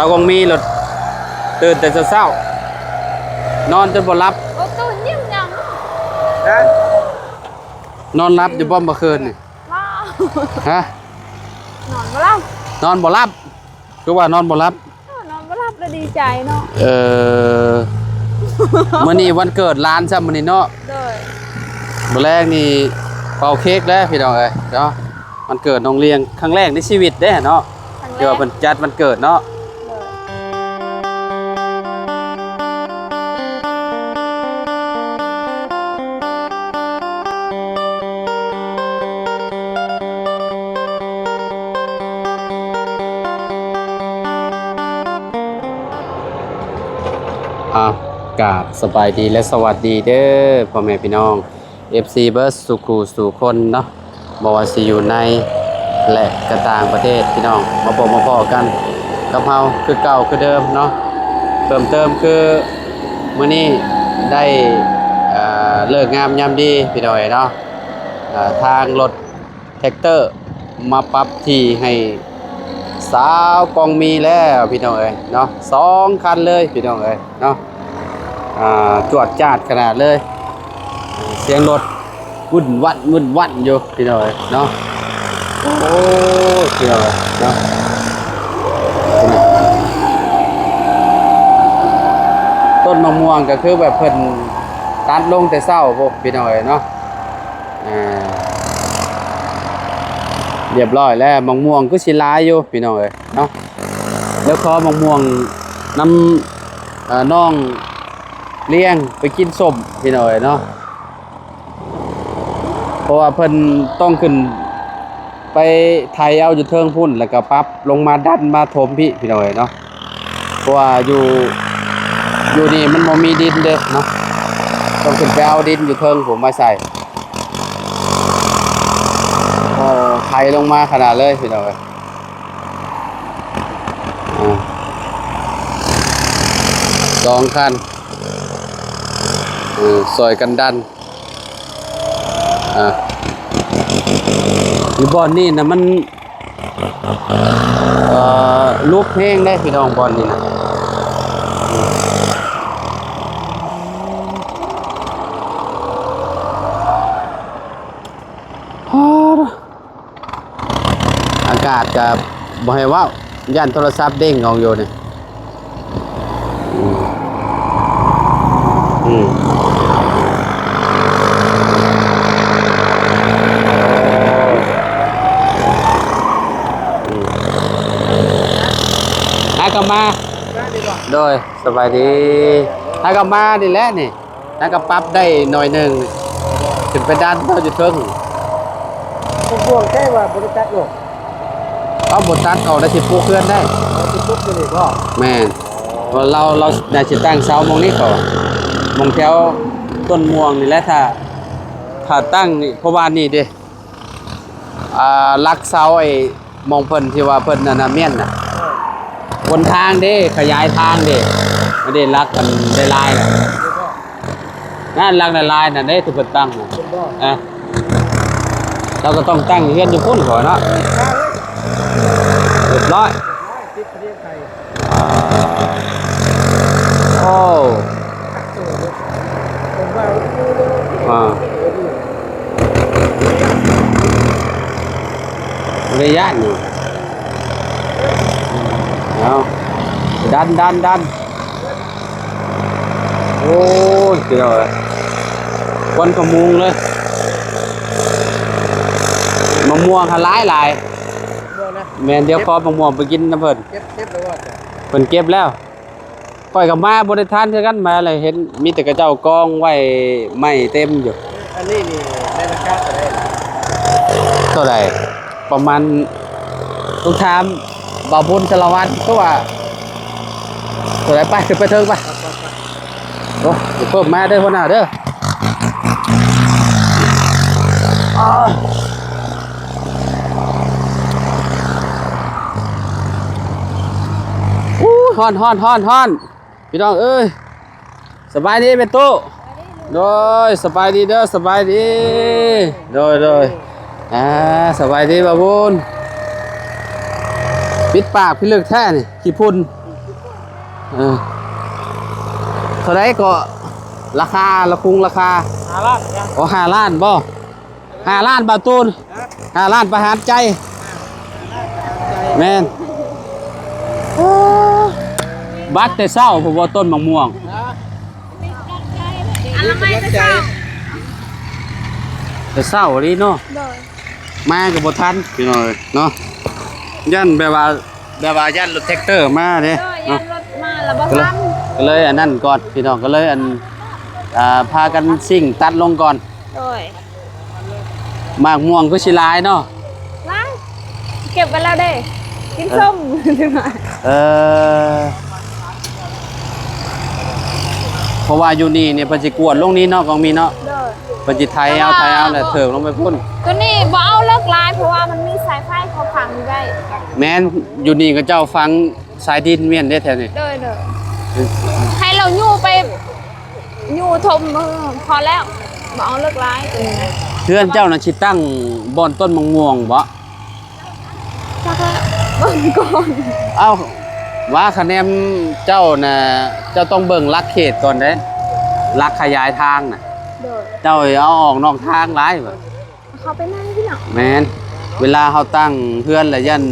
ເອົາກອງມີໂລດ ຕື່ນແຕ່ເຊົ້າໆ ນອນຈົນບໍ່ຫຼັບ. ໂອ້ ຕື່ນຍິ້ມຫຍັງ? ນອນຫຼັບຢູ່ບໍ່ເມື່ອຄືນນີ້? ວ້າວ ຮະ? ນອນບໍ່ຫຼັບ. ນອນບໍ່ຫຼັບ? ຄືວ່ານອນບໍ່ຫຼັບ? ເອີ ນອນບໍ່ຫຼັບແລ້ວດີໃຈເນາະ. ເອີ ມື້ນີ້ວັນເກີດຫຼານຊ້ຳມື້ນີ້ເນາະ. ໂດຍ. ມື້ແລງນີ້ເປົ່າເຄ້ກແລ້ວພີ່ນ້ອງເອີຍເນາະ. ວັນເກີດນ້ອງລຽງ ຄັ້ງແລກໃນຊີວິດເດ້ເນາະ ຄັ້ງແລກ ທີ່ວ່າເພິ່ນຈັດວັນເກີດເນາະ. ໂດຍ. ອ້າວ ກາບສະບາຍດີ ແລະ ສະຫວັດດີເດີ ພໍ່ແມ່ພີ່ນ້ອງ ເອັຟຊີ ເບິດສູ່ຄູ່ສູ່ຄົນເນາະ. ບໍ່ວ່າຊິຢູ່ໃນ ແລະ ກະຕ່າງປະເທດ ພີ່ນ້ອງ ມາພົບມາພໍ້ກັນກັບເຮົາຄືເກົ່າຄືເດີມເນາະ. ເພີ່ມເຕີມຄືມື້ນີ້ໄດ້ ເອີ ເລີກງາມຍາມດີ ພີ່ນ້ອງເອີຍເນາະ. ເອີ ທາງລົດແທັກເຕີມາປັບທີ່ໃຫ້ສາວກອງມີແລ້ວ ພີ່ນ້ອງເອີຍເນາະ. ສອງຄັນເລີຍ ພີ່ນ້ອງເອີຍເນາະ. ອ່າ ຈວດຈາດຂະໜາດເລີຍ ສຽງລົດ ວຶ້ນວັ້ນວຶ້ນວັ້ນຢູ່ ພີ່ນ້ອງເອີຍເນາະ. ໂອ້ຍ ພີ່ນ້ອງເອີຍເນາະ ຕົ້ນມະມ່ວງກໍຄືແບບເພິ່ນຕັດລົງແຕ່ເຊົ້າພຸ້ນ ພີ່ນ້ອງເອີຍເນາະ. ອ່າ ລຽບຮ້ອຍແລ້ວ ມະມ່ວງຄືຊິຫຼາຍຢູ່ ພີ່ນ້ອງເອີຍເນາະ. ແລ້ວຂໍມະມ່ວງນຳ ເອີ ນ້ອງລຽງໄປກິນສົ້ມ ພີ່ນ້ອງເອີຍເນາະ. ເພາະວ່າເພິ່ນຕ້ອງຂຶ້ນໄປໄຖເອົາຢູ່ເທິງພຸ້ນ ແລ້ວກໍປັບລົງມາດັນມາຖົມພີ້ ພີ່ນ້ອງເອີຍເນາະ. ເພາະວ່າຢູ່ ຢູ່ນີ້ມັນບໍ່ມີດິນເດ້ເນາະ ຕ້ອງຂຶ້ນໄປເອົາດິນຢູ່ເທິງພຸ້ນມາໃສ່. ໂອ້ ໄຖລົງມາຂະໜາດເລີຍ ພີ່ນ້ອງເອີຍ. ອ່າ ສອງຄັນ ເອີ ຊ່ອຍກັນດັນ. ອ່າ ຢູ່ບ່ອນນີ້ນະມັນ ເອີ ຫຼຸບແຮງເດ້ພີ່ນ້ອງ ບ່ອນນີ້ນະ. ອາກາດກໍບໍ່ໃຫ້ເວົ້າ ຢ້ານໂທລະສັບເດ້ງອອກຢູ່ນີ້. ອືມ ອືມ ຫາກັບມາ ໂດຍ ສະບາຍດີ ຫາກັບມານີ້ແຫຼະນີ້. ແລ້ວກໍປັບໄດ້ໜ້ອຍໜຶ່ງ ຂຶ້ນໄປດັນເອົາຢູ່ເທິງ. ພວກແທ້ວ່າບໍ່ໄດ້ຕັດອອກ. ເອົາ ບໍ່ຕັດອອກ ໄດ້ຊິປຸກເຮືອນໄດ້. ເອົາ ຊິປຸກຢູ່ນີ້ບໍ່? ແມ່ນ. ເພາະລາວ ລາວ ລາວໜ້າຊິຕັ້ງເສົາໝ່ອງນີ້ ເຂົາວ່າ ໝ່ອງແຖວຕົ້ນມ່ວງນີ້ແຫຼະ ຖ້າ ຖ້າຕັ້ງນີ້ ເພາະວ່ານີ້ເດ້ ອ່າ ຫຼັກເສົາໄອ້ ໝ່ອງເພິ່ນທີ່ວ່າເພິ່ນອັນນະມ້ຽນນະ ເອີ ຫົນທາງເດ້ ຂະຫຍາຍທາງເດ້ ອັນເດ້ຫຼັກອັນໄດ້ລາຍນະ ນັ້ນຫຼັກໄດ້ລາຍນະເດ້ ທີ່ເພິ່ນຕັ້ງນະ ເອີ ລາວກໍຕ້ອງຕັ້ງເຮືອນຢູ່ພຸ້ນກ່ອນເນາະ ຮຽບຮ້ອຍ. ອ່າ ໂອ້ ອ່າ ບໍ່ໄດ້ຢ້ານຢູ່ ເອົາ ດັນ ດັນ ດັນ ໂອ້ຍ ພີ່ນ້ອງເອີຍ ຄວັນຂະມຸງເລີຍ ມະມ່ວງຫັ້ນຫຼາຍໆ ມ່ວງນະ ແມ່ນ ດຽວຂໍມະມ່ວງໄປກິນນຳເພິ່ນ ເກັບ ເກັບແລ້ວບໍ່? ເພິ່ນເກັບແລ້ວ ຂ້ອຍກໍມາບໍ່ໄດ້ທັນຄືກັນ ມາແລ້ວເຫັນມີແຕ່ເຂົາເຈົ້າກອງໄວ້ໄມ້ເຕັມຢູ່. ອັນນີ້ນີ້ໃນລາຄາເທົ່າໃດ? ເທົ່າໃດ? ປະມານ ຕ້ອງຖາມບ່າວບຸນສາລະວັນ ຄືວ່າເທົ່າໃດ? ໄປ ຂຶ້ນໄປເທິງໄປ. ໂອ້ ເພີ່ມມາເດີຫົວໜ້າເດີ. ອູ້ຍ ຮ້ອນ ຮ້ອນ ຮ້ອນ ຮ້ອນ ພີ່ນ້ອງເອີຍ ສະບາຍດີແມ່ຕູ້. ໂດຍ ສະບາຍດີເດີ ສະບາຍດີ. ໂດຍ ໂດຍ ອ່າ ສະບາຍດີບ່າວບຸນ. ປິດປາກພິລຶກແທ້ນີ້ ຂີ້ຝຸ່ນ. ເອີ ເທົ່າໃດກໍລາຄາ ລະຄຸງລາຄາ? ຫ້າລ້ານນະ. ໂອ້ ຫ້າລ້ານບໍ່? ຫ້າລ້ານ ບ່າວຕູນ. ຮະ? ຫ້າລ້ານປະຫານໃຈ. ແມ່ນ. ບັກແຕ່ເຊົ້າພຸ້ນບໍ່ ຕົ້ນໝາກມ່ວງ. ອັນລະໄມ້ແຕ່ເຊົ້າ ແຕ່ເຊົ້າອີ່ຫຼີເນາະ. ໂດຍ. ມາກໍບໍ່ທັນພີ່ນ້ອງເອີຍເນາະ. ຢ້ານແບບວ່າ ແບບວ່າຢ້ານລົດແທັກເຕີມາເດ້. ໂດຍ. ເນາະ ຢ້ານລົດມາແລ້ວບໍ່ທັນ ກໍເລີຍ ກໍເລີຍອັນນັ້ນກ່ອນພີ່ນ້ອງ ກໍເລີຍອັນ ອ່າ ພາກັນຊິ້ງຕັດລົງກ່ອນ. ໂດຍ. ໝາກມ່ວງຄືຊິຫຼາຍເນາະ. ຫຼາຍ ເກັບໄວ້ແລ້ວເດ້ ກິນ ເອີ ສົ້ມ. ເອີ ເພາະວ່າຢູ່ນີ້ນີ້ເພິ່ນຊິກວດລົງນີ້ເນາະ ກອງມີເນາະ. ໂດຍ. ເພິ່ນຊິໄຖເອົາ ແຕ່ວ່າ ໄຖເອົາແລ້ວເທີກລົງໄປພຸ້ນ. ຕົວນີ້ບໍ່ເອົາເລິກຫຼາຍ ເພາະວ່າມັນມີສາຍໄຟເຂົາຝັງຢູ່ໄດ້. ແມ່ນ ຢູ່ນີ້ເຂົາເຈົ້າຝັງ ສາຍດິນແມ່ນເດ້ແຖວນີ້. ໂດຍໆ ໃຫ້ລາວຍູ້ໄປ ຍູ້ຖົມ ເອີ ພໍແລ້ວ ບໍ່ເອົາເລິກຫຼາຍ. ເຮືອນເຈົ້ານັ້ນຊິຕັ້ງບ່ອນຕົ້ນໝາກມ່ວງບໍ່? ຈັກແລ້ວ ເບິ່ງກ່ອນ. ເອົ້າ ວ່າຄະແນນເຈົ້ານະ ເຈົ້າຕ້ອງເບິ່ງຫຼັກເຂດກ່ອນເດ້ ຫຼັກຂະຫຍາຍທາງນະ. ໂດຍ. ເຈົ້າເອົາອອກນອກທາງຫຼາຍ. ເຂົ້າໄປໃນພີ່ນ້ອງ. ແມ່ນ ເວລາເຮົາຕັ້ງເຮືອນລະຢ້ານ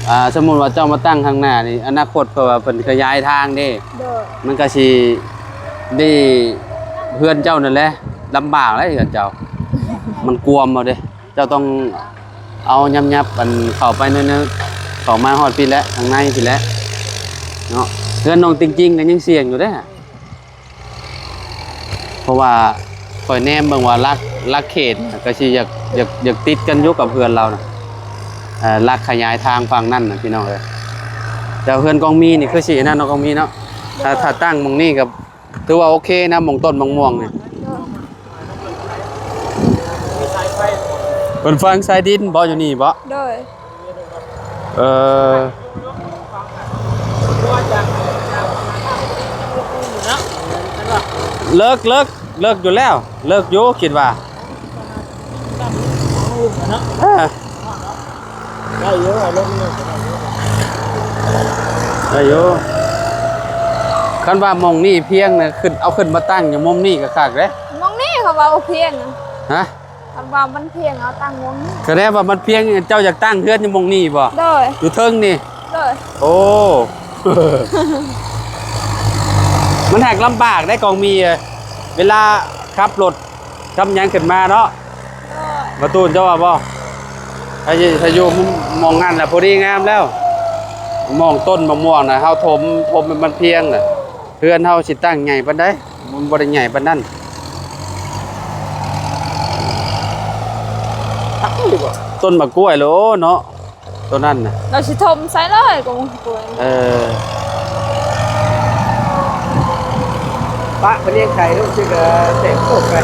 ອ່າ ສົມມຸດວ່າເຈົ້າມາຕັ້ງຂ້າງໜ້ານີ້ ອະນາຄົດເພິ່ນວ່າເພິ່ນຂະຫຍາຍທາງເດ້. ໂດຍ. ມັນກະຊິໄດ້ ເຮືອນເຈົ້ານັ້ນແຫຼະລຳບາກເດ້ ເຮືອນເຈົ້າ ມັນກວມເອົາເດ້. ເຈົ້າຕ້ອງເອົາຫຍັບໆ ອັນ ເຂົ້າໄປໜ້ອຍໜຶ່ງ ເຂົ້າມາຮອດພີ້ແຫຼະ ຂ້າງໃນພີ້ແຫຼະເນາະ. ເຮືອນນ້ອງຕິງຈິງກໍຍັງສ່ຽງຢູ່ເດ້. ເພາະວ່າຂ້ອຍແນມເບິ່ງວ່າຫຼັກ ຫຼັກເຂດກໍຊິຢາກ ຢາກ ຢາກຕິດກັນຢູ່ກັບເຮືອນລາວນະ ເອີ ຫຼັກຂະຫຍາຍທາງຝັ່ງນັ້ນນະພີ່ນ້ອງເອີຍ. ແຕ່ເຮືອນກອງມີນີ້ຄືຊິນັ້ນເນາະ ກອງມີເນາະ. ຖ້າ ຖ້າຕັ້ງໝ່ອງນີ້ກໍຖືວ່າໂອເຄນະ ໝ່ອງຕົ້ນໝາກມ່ວງນີ້. ເພິ່ນຝັງສາຍດິນບໍ່ ຢູ່ນີ້ບໍ່? ໂດຍ. ເອີ ເລິກ ເລິກ ເລິກຢູ່ແລ້ວ ເລິກຢູ່ ຄິດວ່າ ເອີ ໄດ້ຢູ່ ເອົາລົງເລີຍກໍໄດ້ຢູ່ ໄດ້ຢູ່. ຄັນວ່າໝ່ອງນີ້ພຽງນະ ຂຶ້ນ ເອົາຂຶ້ນມາຕັ້ງຢູ່ໝ່ອງນີ້ກໍຄັກເດ້. ໝ່ອງນີ້ເຂົາວ່າບໍ່ພຽງນະ. ຮະ? ຄັນວ່າມັນພຽງ ເອົາຕັ້ງໝ່ອງນີ້. ສະແດງວ່າມັນພຽງ ເຈົ້າຢາກຕັ້ງເຮືອນຢູ່ໝ່ອງນີ້ບໍ່? ໂດຍ. ຢູ່ເທິງນີ້? ໂດຍ. ໂອ້ ມັນຫາກລຳບາກໄດ໋ ກອງມີ ເວລາຂັບລົດ ຂັບຫຍັງຂຶ້ນມາເນາະ. ໂດຍ. ປະຕູນ ເຈົ້າວ່າບໍ່? ຖ້າຢູ່ ຖ້າຢູ່ໝ່ອງນັ້ນລະພໍດີງາມແລ້ວ ໝ່ອງຕົ້ນໝາກມ່ວງນະ ເຮົາຖົມ ຖົມໃຫ້ມັນພຽງນະ ເຮືອນເຮົາຊິຕັ້ງໃຫຍ່ປານໃດ? ມັນບໍ່ໄດ້ໃຫຍ່ປານນັ້ນ. ຕັກນີ້ບໍ່? ຕົ້ນໝາກກ້ວຍໂລເນາະ ໂຕນັ້ນນະ. ລາວຊິຖົມໃສ່ເລີຍກໍໝາກກ້ວຍ. ເອີ ປະໄປລ້ຽງໄກ່ລູກຊິກະເຕະໂຄກໄປ.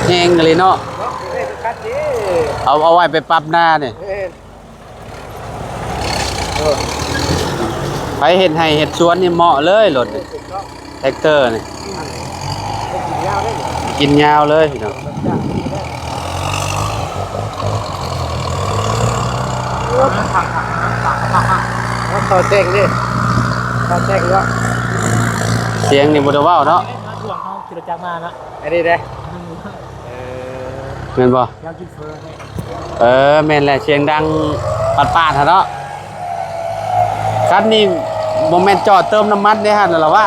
ແຮງອີ່ຫຼີເນາະ. ເນາະ ເອີ ຄັນນີ້ ເອົາ ເອົາໄວ້ໄປປັບນານີ້. ເອີ ໃຜເຮັດໄຮ່ເຮັດສວນນີ້ເໝາະເລີຍລົດນີ້ ແທັກເຕີນີ້ ກິນຍາວເລີຍພີ່ນ້ອງ. ເຂົາແຕ່ງເດ້ ເຂົາແຕ່ງເນາະ. ສຽງນີ້ບໍ່ໄດ້ເວົ້າເນາະ. ມາຊ່ວງເຮົາຂີ່ລົດຈັກມາເນາະ ອັນນີ້ເດ້. ເອີ ແມ່ນບໍ່? ເອີ ແມ່ນແຫຼະ ສຽງດັງປາດໆຫັ້ນເນາະ. ຄັນນີ້ບໍ່ແມ່ນຈອດເຕີມນ້ຳມັນເດ້ຫັ້ນລະວ່າ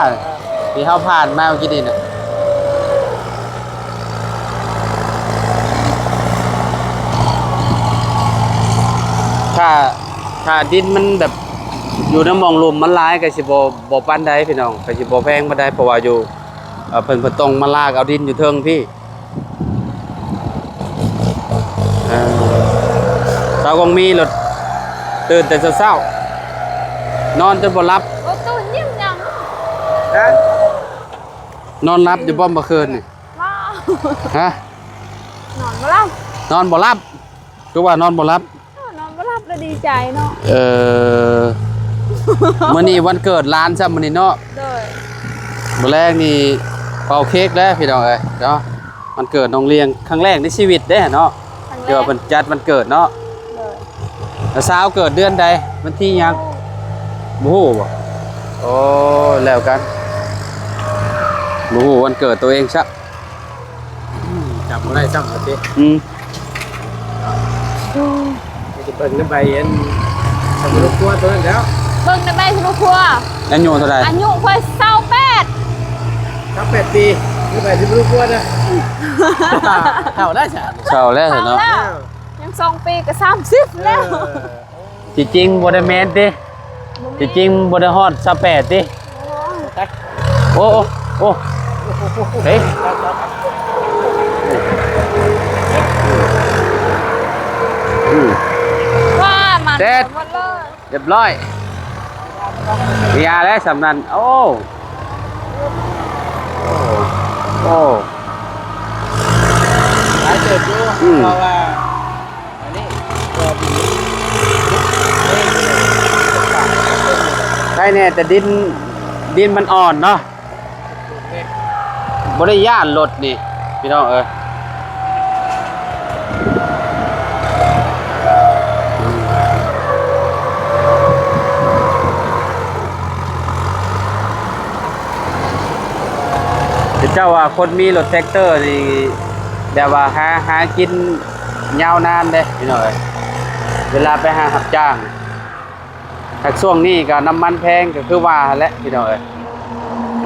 ທີ່ເຮົາຜ່ານມາເມື່ອກີ້ນີ້ນະ. ຖ້າ ຖ້າດິນມັນແບບຢູ່ໃນໝ່ອງລຸ່ມມັນຫຼາຍ ກໍຊິບໍ່ ບໍ່ປານໃດພີ່ນ້ອງ ກໍຊິບໍ່ແພງປານໃດ ເພາະວ່າຢູ່ ເອີ ເພິ່ນ ເພິ່ນຕ້ອງມາລາກເອົາດິນຢູ່ເທິງພີ້. ເອີ ສາວກອງມີໂລດ ຕື່ນແຕ່ເຊົ້າໆ ນອນຈົນບໍ່ຫຼັບ. ບໍ່ຕື່ນຍິ້ມຫຍັງ? ຮະ? ນອນຫຼັບຢູ່ບໍ່ເມື່ອຄືນນີ້? ບໍ່. ຮະ? ນອນບໍ່ຫຼັບ. ນອນບໍ່ຫຼັບ? ຄືວ່ານອນບໍ່ຫຼັບ? ເອີ ນອນບໍ່ຫຼັບແລ້ວດີໃຈເນາະ. ເອີ ມື້ນີ້ວັນເກີດຫຼານຊ້ຳມື້ນີ້ເນາະ. ໂດຍ. ມື້ແລງນີ້ເປົ່າເຄ້ກແລ້ວພີ່ນ້ອງເອີຍເນາະ. ວັນເກີດນ້ອງລຽງ ຄັ້ງແລກໃນຊີວິດເດ້ເນາະ ຄັ້ງແລກ ທີ່ວ່າເພິ່ນຈັດວັນເກີດເນາະ. ໂດຍ. ແລ້ວສາວເກີດເດືອນໃດ ວັນທີຫຍັງ? ບໍ່ຮູ້. ບໍ່ຮູ້ບໍ່? ໂອ້ ແລ້ວກັນ ບໍ່ຮູ້ວັນເກີດໂຕເອງຊະ. ອືມ ຈຳບໍ່ໄດ້ຊ້ຳວ່າຕິ. ອືມ ໄປເບິ່ງໃນໃບອັນສຳມະໂນຄົວໂຕນັ້ນແລ້ວ. ເບິ່ງໃນໃບສຳມະໂນຄົວ. ອາຍຸເທົ່າໃດ? ອາຍຸຂ້ອຍຊາວແປດ. ຊາວແປດປີ. ໃນໃບສຳມະໂນຄົວນະ. ເຖົ້າແລ້ວຊະ. ເຖົ້າແລ້ວເນາະ. ເຖົ້າແລ້ວ. ຍັງສອງປີກໍສາມສິບແລ້ວ. ເອີ. ທີ່ຈິງບໍ່ໄດ້ແມ່ນຕິ? ບໍ່ແມ່ນ. ທີ່ຈິງບໍ່ໄດ້ຮອດຊາວແປດຕິ? ໂອ້ ໂອ້ ໂອ້ ເຮີ້ຍ ອືມ ວ່າມັນເສັດ ໝົດເລີຍ ຮຽບຮ້ອຍ ເວຍແລ້ວສ່ຳນັ້ນ. ໂອ້ ໂອ້ ຫຼາຍເຕີບຢູ່ ອືມ ເພາະວ່າ ອັນນີ້ກໍດີ ໄດ້ແນ່ ແຕ່ດິນ ດິນມັນອ່ອນເນາະ ບໍ່ໄດ້ຢ້ານລົດນີ້ ພີ່ນ້ອງເອີຍ. ເຂົາເຈົ້າວ່າຄົນມີລົດແທັກເຕີນີ້ ແບບວ່າຫາ ຫາກິນຍາວນານເດ້ ພີ່ນ້ອງເອີຍ ເວລາໄປຫາຮັບຈ້າງ. ຫາກຊ່ວງນີ້ກໍນ້ຳມັນແພງ ກໍຄືວ່າຫັ້ນແຫຼະ ພີ່ນ້ອງເອີຍ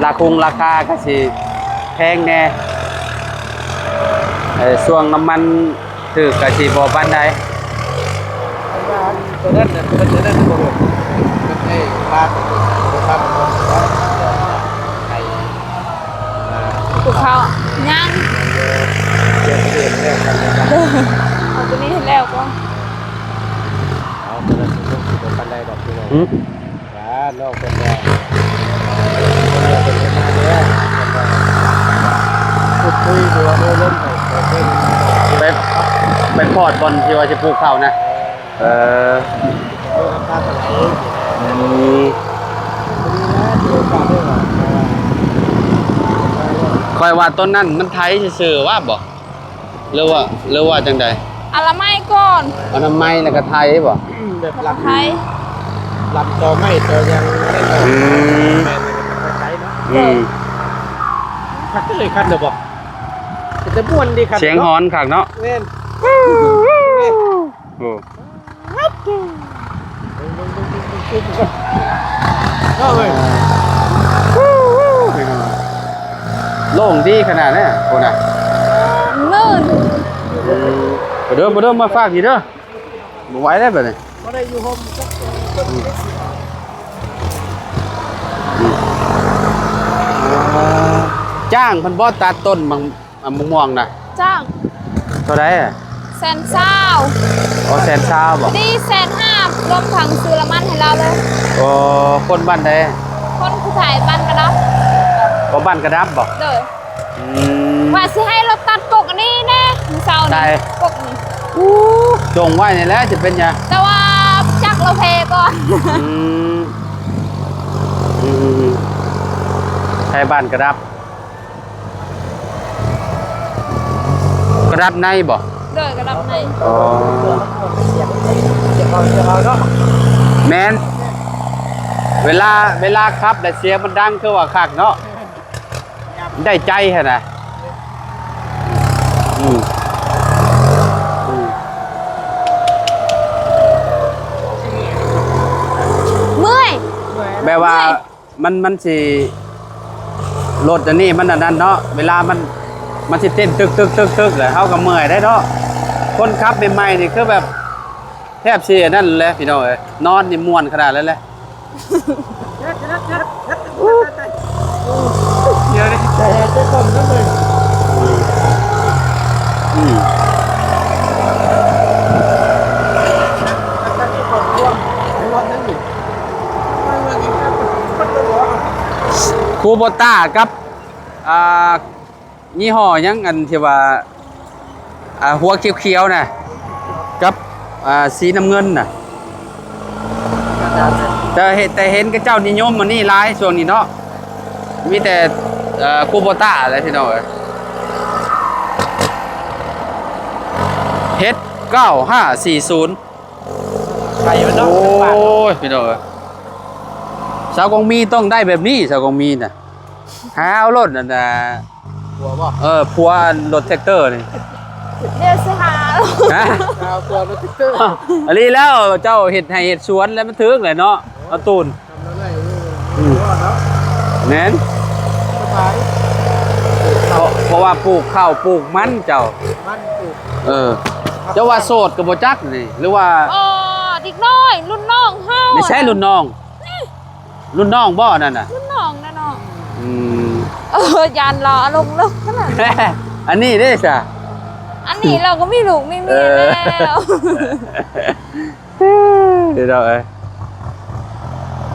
ລາຄົງລາຄາກໍຊິແພງແດ່. ເອີ ຊ່ວງນ້ຳມັນຖືກກໍຊິບໍ່ປານໃດ. ຕົວນັ້ນນະ ຕົວນັ້ນນະ ບໍ່ເຫັນ ເພິ່ນໃຫ້ພາໄປ ໄປພາໄປ ໄປ ປູກເຂົ້າຍັງ ເອົາຕົວນີ້ໃຫ້ແລ້ວກ່ອນ. ເອົາ ຕົວນັ້ນຊິບໍ່ປານໃດດອກ ພີ່ນ້ອງ. ຫືມ? ວ່ານ້ອງເພິ່ນວ່າ ເພິ່ນເຮັດມາແລ້ວ ເພິ່ນວ່າ ຂຸດຄຸຍ ຫຼືວ່າໂອ້ລົມ ໄປ ໄປ ໄປພອດບ່ອນທີ່ວ່າຊິປູກເຂົ້ານະ. ເອີ ເອີ ອືມ ຂ້ອຍວ່າຕົ້ນນັ້ນມັນໄຖຊື່ໆວ່າບໍ່ ຫຼືວ່າ ຫຼືວ່າຈັ່ງໃດ? ອະນາໄມກ່ອນ ອະນາໄມແລ້ວກໍໄຖບໍ່? ແບບລຳ ລຳຕໍໄມ້ຕໍຫຍັງນັ້ນ. ອືມ ແມ່ນ ແລ້ວກໍໄຖເນາະ. ອືມ ຄັກເລີຍ ຄັນເດີບໍ່? ເປັນຕາມ່ວນດີຄັນເນາະ ສຽງຮອນຄັກເນາະ. ແມ່ນ ໂອ້ ໂອ້ຍ ໂລ່ງດີຂະໜາດນັ້ນພຸ້ນນະ. ມື່ນ ອືມ ໄປເດີ ໄປເດີ ມາຝາກອີກເດີ. ບໍ່ໄຫວແລ້ວບັດນີ້ ບໍ່ໄດ້ຢູ່ຮົ່ມຈັກຄົນ. ອືມ ອືມ ຈ້າງເພິ່ນບໍ່ຕັດຕົ້ນມັນ ອາ ມະມ່ວງນະ? ຈ້າງ ເທົ່າໃດອະ? ແສນຊາວ. ອໍ ແສນຊາວບໍ? ດີ ແສນຫ້າ ລວມທັງຊື້ນ້ຳມັນໃຫ້ລາວເລີຍ. ອໍ ຄົນບ້ານໃດ? ຄົນຜູ້ໄທ ບ້ານກະດັບ. ອໍ ບ້ານກະດັບບໍ? ໂດຍ. ອືມ ວ່າຊິໃຫ້ລາວຕັດກົກອັນນີ້ແນ່ ມື້ເຊົ້ານີ້ ກົກນີ້. ອູ້ ຈົ່ງໄວ້ນີ້ແຫຼະ ຊິເປັນຫຍັງ? ແຕ່ວ່າຈັກລາວແພ້ກ່ອນ. ອືມ ອືມ ໄທບ້ານກະດັບ. ກະດັບໃນບໍ? ໂດຍ ກະດັບໃນ. ອໍ ແມ່ນ ເວລາ ເວລາຂັບແລ້ວສຽງມັນດັງ ຄືວ່າຄັກເນາະ ໄດ້ໃຈຫັ້ນນະ. ອືມ ອືມ ເມື່ອຍ ແບບວ່າ ມັນ ມັນຊິ ລົດອັນນີ້ມັນອັນນັ້ນເນາະ ເວລາມັນ ມັນຊິເຕັ້ນຕຶກໆໆໆ ແລ້ວເຮົາກໍເມື່ອຍໄດ໋ເນາະ. ຄົນຂັບໃໝ່ໆນີ້ຄືແບບແທບຊິອັນນັ້ນແຫຼະ ພີ່ນ້ອງເອີຍ ນອນນີ້ມ່ວນຂະໜາດນັ້ນແຫຼະ. ດຽວນີ້ແຕ່ແຕ່ຄົນນັ້ນເລີຍ. ອືມ ຄູໂບຕ້າກັບ ອ່າ ຍີ່ຫໍ້ຫຍັງ ອັນທີ່ວ່າ ອ່າ ຫົວຂຽວໆນະ ກັບ ອ່າ ສີນ້ຳເງິນນະ. ແຕ່ເຫັນ ແຕ່ເຫັນເຂົາເຈົ້ານິຍົມອັນນີ້ຫຼາຍຊ່ວງນີ້ເນາະ ມີແຕ່ ເອີ ຄູໂບຕ້າແຫຼະ ພີ່ນ້ອງເອີຍ. ເຮັດເກົ້າຫ້າສີ່ສູນ ໄປມັນເນາະ. ໂອ້ຍ ພີ່ນ້ອງເອີຍ ສາວກອງມີຕ້ອງໄດ້ແບບນີ້ ສາວກອງມີນະ ຫາເອົາໂລດ ອັນນ່າ ຜົວບໍ່? ເອີ ຜົວອັນລົດແທັກເຕີນີ້ ດຽວຊິຫາ ຮະ? ຫາຜົວລົດແທັກເຕີ ອີ່ຫຼີແລ້ວ ເຈົ້າເຮັດໄຮ່ເຮັດສວນແລ້ວ ມັນຖືກແຫຼະເນາະ ເອົາຕູນ ອືມ ແມ່ນ ເພາະ ເພາະວ່າປູກເຂົ້າປູກມັນເຈົ້າ ມັນປູກ ເອີ ເຈົ້າວ່າໂສດກໍບໍ່ຈັກນີ້ ຫຼືວ່າ ອໍ ເດັກນ້ອຍລຸ້ນນ້ອງເຮົາ ໃສລຸ້ນນ້ອງ? ລຸ້ນນ້ອງບໍ່ອັນນັ້ນນະ? ລຸ້ນນ້ອງນະເນາະ ອືມ ເອີ ຢ້ານລາວອາລົມເລີກຂະໜາດ ອັນນີ້ເດ້ຊະ ອັນນີ້ລາວກໍມີລູກມີເມຍ ເອີ ແລ້ວ ເອີ ພີ່ນ້ອງເອີຍ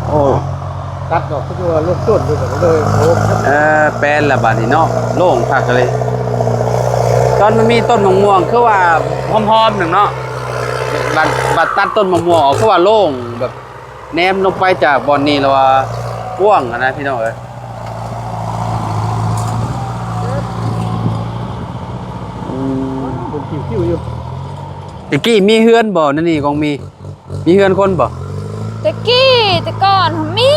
ໂອ້ ຕັດດອກຄືວ່າລູກຕົ້ນຢູ່ ກໍເລີຍໂອ້ ເອີ ແປນລະບາດນີ້ເນາະ ໂລ່ງຄັກເລີຍ ຕອນມັນມີຕົ້ນມະມ່ວງຄືວ່າຫອມໆ ໜຶ່ງເນາະ ບັດ ບັດຕັດຕົ້ນມະມ່ວງອອກ ຄືວ່າໂລ່ງ ແບບແນມລົງໄປຈາກບ່ອນນີ້ແລ້ວວ່າກວ້າງຫັ້ນນະ ພີ່ນ້ອງເອີຍ ອືມ ເປັນຄິວໆຢູ່ ແຕ່ກີ້ມີເຮືອນບໍ່ ໃນນີ້ກອງມີ? ມີເຮືອນຄົນບໍ່? ແຕ່ກີ້ ແຕ່ກ່ອນມີ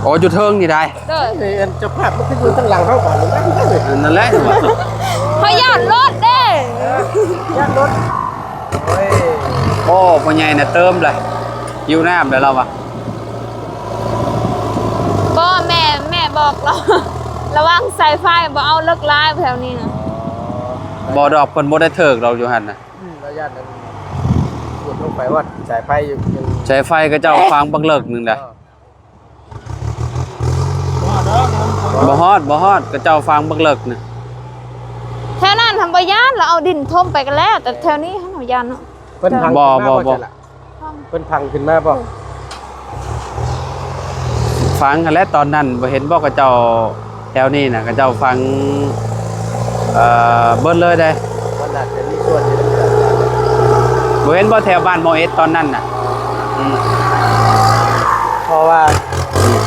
ອໍ ຢູ່ເທິງນີ້ໄດ໋ ໂດຍ ເອີ ອັນເຈົ້າພາບມັນຄືຢູ່ທາງຫຼັງເຮົາບາດນີ້ ນັ້ນແຫຼະ ເຮົາຢ້ານລົດເດ້ ຢ້ານລົດ ໂອ້ຍ ໂອ້ ພໍ່ໃຫຍ່ນະເຕີມລະ ຫິວນ້ຳແລ້ວລາວວ່າ ບໍ່ ແມ່ ແມ່ບອກລາວ ລະວັງສາຍໄຟ ບໍ່ເອົາເລິກຫຼາຍແຖວນີ້ນະ ບໍ່ດອກ ເພິ່ນບໍ່ໄດ້ເທີກດອກຢູ່ຫັ້ນນະ ອືມ ລະຢ້ານອັນຂຸດລົງໄປຮອດສາຍໄຟຢູ່ ສາຍໄຟເຂົາເຈົ້າຝັງບັກເລິກໜຶ່ງດາ ບໍ່ຮອດ ບໍ່ຮອດ ເຂົາເຈົ້າຝັງບັກເລິກນະ ແຖວນັ້ນຫັ້ນບໍ່ຢ້ານ ລະເອົາດິນຖົມໄປກໍແລ້ວ ແຕ່ແຖວນີ້ຫັ້ນເຮົາຢ້ານເນາະ ເພິ່ນພັງ ບໍ່ ຂຶ້ນມາບໍ່ ບໍ່ ບໍ່ ຊັ້ນລະ ເພິ່ນພັງຂຶ້ນມາບໍ່? ຝັງຫັ້ນແຫຼະ ຕອນນັ້ນບໍ່ເຫັນບໍ່ ເຂົາເຈົ້າ ແຖວນີ້ນະ ເຂົາເຈົ້າຝັງ ເອີ ເບິດເລີຍເດ້ ມັນອາດຈະມີສ່ວນຢູ່ນຳກັນ ບໍ່ເຫັນບໍ່ ແຖວບ້ານໝໍເອັດຕອນນັ້ນນະ ອືມ ເພາະວ່າ ອືມ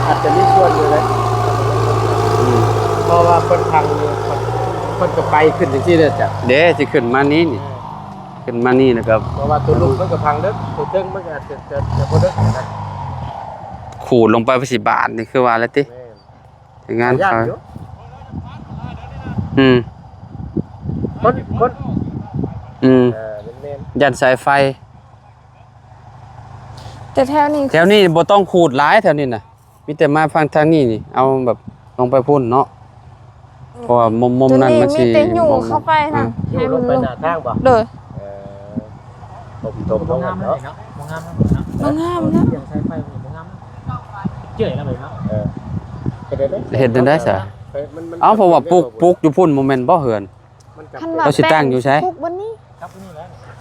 ອາດຈະມີສ່ວນຢູ່ເດ້ ອືມ ເພາະວ່າເພິ່ນພັງຢູ່ ເພິ່ນ ເພິ່ນກໍໄປຂຶ້ນຈັ່ງຊີ້ເດ້ ເດ້ ຊິຂຶ້ນມານີ້ນີ້ ເອີ ຂຶ້ນມານີ້ແລ້ວກໍ ເພາະວ່າຕົວລຸ່ມມັນກໍພັງເດີ ຕົວເທິງມັນກໍອາດຈະ ຈະ ຈະບໍ່ເດີນະ ຂູດລົງໄປ ມັນຊິບາດນີ້ ຄືວ່າແລ້ວຕິ ແມ່ນ ງານເຂົາ ຢ້ານຢູ່ ອືມ ຄົນ ຄົນ ອືມ ເອີ ແມ່ນໆ ຢ້ານສາຍໄຟ ແຕ່ແຖວນີ້ ແຖວນີ້ບໍ່ຕ້ອງຂູດຫຼາຍ ແຖວນີ້ນະ ມີແຕ່ມາຝັ່ງທາງນີ້ນີ້ ເອົາແບບລົງໄປພຸ້ນເນາະ ເພາະວ່າມຸມ ມຸມນັ້ນມັນຊິ ມີແຕ່ຍູ້ເຂົ້າໄປນະ ອ່າ ໃຫ້ມັນລົງໄປໜ້າທາງບໍ່? ໂດຍ ເອີ ຕົມໆລົງເນາະ ບໍ່ງາມເນາະ ບໍ່ງາມເນາະ ສຽງສາຍໄຟບໍ່ງາມ ເຈີແລ້ວເນາະ ເອີ ເຮັດຈັ່ງໃດຊະ? ເອີ ເອົາ ເພາະວ່າປຸກ ປຸກຢູ່ພຸ້ນບໍ່ແມ່ນບໍ່ເຮືອນ? ລາວຊິຕັ້ງຢູ່ໃສ? ປຸກບ່ອນນີ້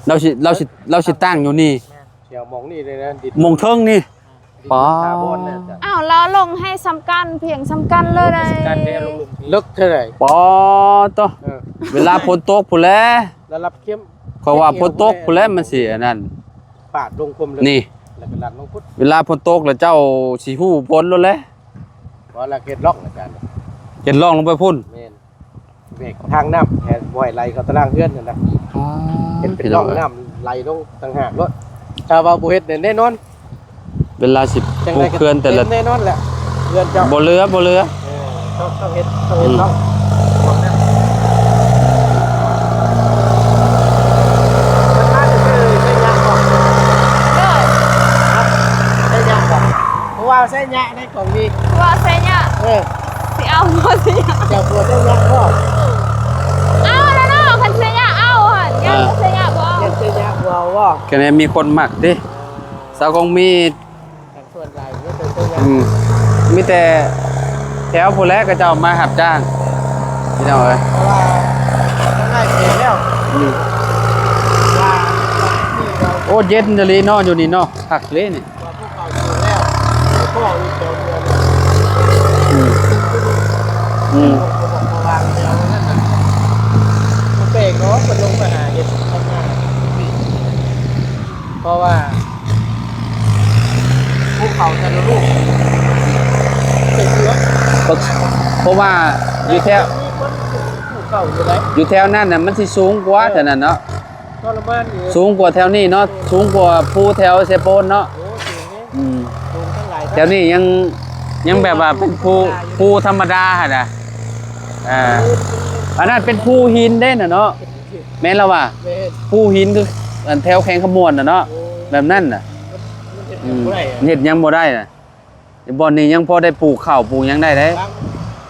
ລາວຊິ ລາວຊິ ລາວຊິຕັ້ງຢູ່ນີ້ ແມ່ນ ຊິເອົາໝ່ອງນີ້ເລີຍນະ ດິນ ໝ່ອງເທິງນີ້ ດິນຖາວອນແຫຼະ ອ້າວ ລາວລົງໃຫ້ສ່ຳກັນ ພຽງສ່ຳກັນເລີຍໄດ໋ ເລິກເທົ່າໃດ? ປໍໂຕ ເອີ ເວລາຝົນຕົກພຸ້ນແຫຼະ ລະດັບເຂັ້ມ ເພາະວ່າຝົນຕົກພຸ້ນແຫຼະ ມັນຊິອັນນັ້ນ ປາດລົງຄວາມເລິກ ນີ້ ແລ້ວກໍລັດລົງພຸ້ນ ເວລາຝົນຕົກແລ້ວເຈົ້າຊິຮູ້ຜົນໂລດແຫຼະ ບໍ່ລະ ເຮັດຮ່ອງອາຈານ ເຮັດຮ່ອງລົງໄປພຸ້ນ ແມ່ນ ແບກທາງນ້ຳ ແທນບໍ່ໃຫ້ໄຫຼເຂົ້າຕາລ່າງເຮືອນຫັ້ນນະ ອໍ ເຮັດເປັນຮ່ອງນ້ຳໄຫຼລົງຕ່າງຫາກໂລດ ຖ້າວ່າບໍ່ເຮັດແນ່ນອນ ເວລາຊິປຸກເຮືອນແຕ່ລະ ແນ່ນອນແຫຼະ ເຮືອນເຈົ້າ ບໍ່ເຫຼືອ ບໍ່ເຫຼືອ ເອີ ຕ້ອງ ຕ້ອງເຮັດ ຕ້ອງເຮັດ ອືມ ຕ້ອງ ເພິ່ນມາແຕ່ໃສຍະບໍ່? ເອີ ໃສຍະບໍ່? ເພາະວ່າໃສຍະໃນ ຂອງດີ ຜົວໄຊຍະ ເອີ ຊິເອົາບໍ່ໄຊຍະ ເຈົ້າຜົວໄຊຍະບໍ່? ເອົາແລ້ວເນາະ ຄັນໄຊຍະເອົາຫັ້ນ ຍັງ ເອີ ບໍ່ໄຊຍະບໍ່ເອົາ ຍັງໄຊຍະບໍ່ເອົາບໍ່? ກໍແມ່ນມີຄົນມັກຕິ ເອີ ສາວກອງມີ ສ່ວນຫຼາຍມີແຕ່ໄຊຍະ ອືມ ມີແຕ່ແຖວພຸ້ນແຫຼະ ເຂົາເຈົ້າມາຮັບຈ້າງ ພີ່ນ້ອງເອີຍ ເພາະວ່າເຂົາໄລ່ເຂດແລ້ວ ອືມ ວ່າ ໂອ້ ເຢັນອີ່ຫຼີເນາະ ຢູ່ນີ້ເນາະ ຄັກເລີຍນີ້. ວ່າພວກເຂົາສູງແລ້ວ ບໍ່ພໍອີກແຖວເດີມ ອືມ ອືມ ເຂົາບອກເຂົາວາງແຖວນັ້ນນະ ບໍ່ແປກເນາະ ເພິ່ນລົງໄປຫາເຮັດທຳງານ ເພາະວ່າພູເຂົາແຕ່ລະລູກເປັນເຂືອ ເພາະ ເພາະວ່າຢູ່ແຖວ ມີຄົນປູກເຂົ້າຢູ່ໃດ ຢູ່ແຖວນັ້ນນະ ມັນຊິສູງກວ່າ ເອີ ແຖວນັ້ນເນາະ ທໍລະມານຢູ່ ສູງກວ່າແຖວນີ້ເນາະ ສູງກວ່າພູແຖວເຊໂປນເນາະ ໂອ້ ສູງແຮງ ອືມ ສູງທັງຫຼາຍ ແຖວນີ້ຍັງ ຍັງແບບວ່າເປັນພູ ພູທຳມະດາຫັ້ນນະ. ເອີ ອັນນັ້ນເປັນພູຫີນເດ້ນະເນາະ. ແມ່ນລະວ່າ ແມ່ນ ພູຫີນຄືອັນແຖວແຂວງຄຳມ່ວນນະເນາະ. ໂອ້ຍ ແບບນັ້ນນະ ມັນ ມັນເຮັດຫຍັງ ອືມ ບໍ່ໄດ້ ເຮັດຫຍັງບໍ່ໄດ້ນະ. ບ່ອນນີ້ຍັງພໍໄດ້ປູກເຂົ້າປູກຫຍັງໄດ້ເດ້. ບາງ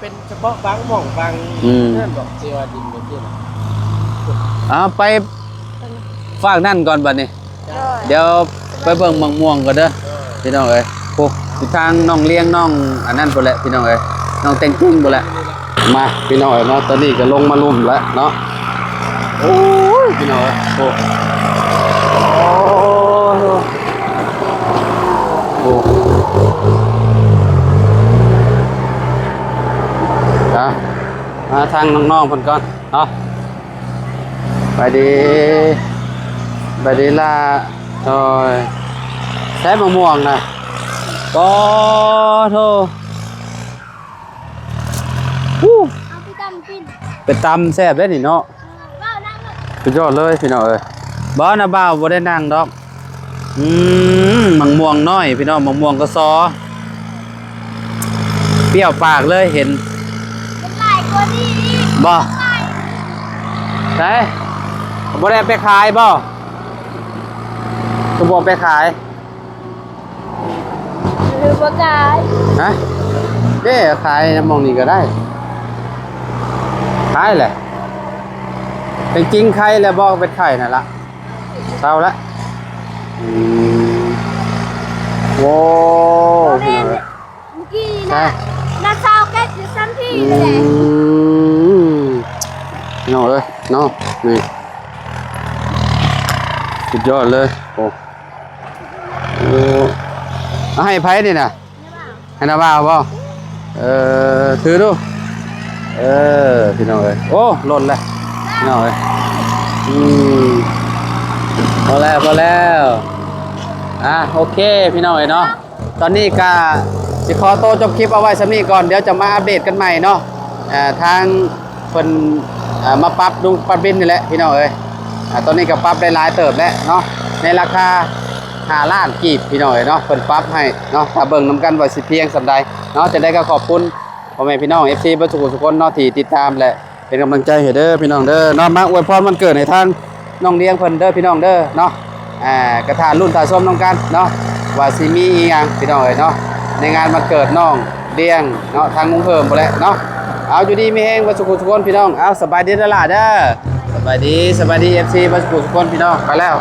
ເປັນສະເພາະບາງໝ່ອງບາງ ອືມ ນັ້ນດອກ ທີ່ວ່າດິນແບບນີ້ນະ. ເອົາ ໄປຟາກນັ້ນກ່ອນບັດນີ້. ໂດຍ ດຽວໄປເບິ່ງໝາກມ່ວງກ່ອນເດີ ໂດຍ ພີ່ນ້ອງເອີຍ. ໂອ້ ຢູ່ທາງນ້ອງລຽງ ນ້ອງອັນນັ້ນພຸ້ນແຫຼະ ພີ່ນ້ອງເອີຍ ນ້ອງແຕ່ງຈິງພຸ້ນແຫຼະ. ມາ ພີ່ນ້ອງເອີຍເນາະ ຕອນນີ້ກໍລົງມາລຸ່ມແລ້ວເນາະ. ໂອ້ຍ ພີ່ນ້ອງເອີຍ ໂອ້ ໂອ້ ອ່ະ ມາທາງນ້ອງໆເພິ່ນກ່ອນເນາະ. ສະບາຍດີ ສະບາຍດີຫຼ້າ. ໂອ້ຍ ໃສມະມ່ວງນະ? ປາໂທ ເອົາໄປຕຳກິນ ໄປຕຳແຊບເດ້ນີ້ເນາະ. ເອີ ເວົ້ານຳໂລດ ສຸດຍອດເລີຍພີ່ນ້ອງເອີຍ. ບໍ່ນະ ບ່າວບໍ່ໄດ້ນັ່ງດອກ. ອືມ ໝາກມ່ວງນ້ອຍພີ່ນ້ອງ ໝາກມ່ວງກະຊໍ ປ່ຽວປາກເລີຍເຫັນ. ມັນຫຼາຍກວ່ານີ້ອີກ ບໍ່ ໃສ ບໍ່ໄດ້ເອົາໄປຂາຍບໍ່? ຄືບໍ່ເອົາໄປຂາຍ? ຫຼືບໍ່ຂາຍ? ຮະ ເດ້ ຂາຍນຳໝ່ອງນີ້ກໍໄດ້ ຂາຍແຫຼະ. ແຕ່ຈິງໄຄແລ້ວບໍ່ ເປັນໄຄນັ້ນລະ ເຊົາລະ. ອືມ ໂອ້ ພີ່ນ້ອງເອີຍ ເມື່ອກີ້ນີ້ນະ ນະຊາວເກັດຢູ່ຊັ້ນພີ້ນີ້ແຫຼະ. ອືມ ພີ່ນ້ອງເອີຍເນາະ ນີ້ ສຸດຍອດເລີຍ. ໂອ້ ໂອ້ ເອົາໃຫ້ໃຜນີ້ນະ? ໃຫ້ນ້າບ່າວບໍ່? ເອີ ຖືດູ ເອີ ພີ່ນ້ອງເອີຍ. ໂອ້ ຫຼົ່ນແລ້ວພີ່ນ້ອງເອີຍ. ອືມ ພໍແລ້ວ ພໍແລ້ວ. ອ່າ ໂອເຄ ພີ່ນ້ອງເອີຍເນາະ ຕອນນີ້ກະຊິຂໍໂຕຈົບຄລິບເອົາໄວ້ສ່ຳນີ້ກ່ອນ ດຽວຈະມາອັບເດດກັນໃໝ່ເນາະ. ເອີ ທາງ ເພິ່ນ ເອີ ມາປັບດຸປັບດິນນີ້ແຫຼະພີ່ນ້ອງເອີຍ. ອ່າ ຕອນນີ້ກໍປັບໄດ້ຫຼາຍເຕີບແລ້ວເນາະ ໃນລາຄາຫ້າລ້ານກີບພີ່ນ້ອງເອີຍເນາະ ເພິ່ນປັບໃຫ້ເນາະ. ຖ້າເບິ່ງນຳກັນວ່າຊິພຽງສ່ຳໃດເນາະ. ຈັ່ງໃດກໍຂອບຄຸນພໍ່ແມ່ພີ່ນ້ອງ ເອັຟຊີ ເບິດສູ່ຜູ້ສູ່ຄົນເນາະ ທີ່ຕິດຕາມ ແລະ ເປັນກຳລັງໃຈໃຫ້ເດີພີ່ນ້ອງເດີເນາະ. ມາອວຍພອນວັນເກີດໃຫ້ທາງນ້ອງລຽງເພິ່ນເດີພີ່ນ້ອງເດີເນາະ. ອ່າ ກໍຖ້າລຸ້ນຖ້າຊົມນຳກັນເນາະ ວ່າຊິມີອີ່ຫຍັງພີ່ນ້ອງເອີຍເນາະ ໃນງານວັນເກີດນ້ອງລຽງເນາະ ທາງລຸງເພີ່ມພຸ້ນແຫຼະເນາະ. ເອົາ ຢູ່ດີມີແຮງເບິດສູ່ຜູ້ສູ່ຄົນພີ່ນ້ອງ. ເອົາ ສະບາຍດີເດີຫຼ້າເດີ ສະບາຍດີ ສະບາຍດີ ເອັຟຊີ ເບິດສູ່ຜູ້ສູ່ຄົນພີ່ນ້ອງ. ໄປແລ້ວ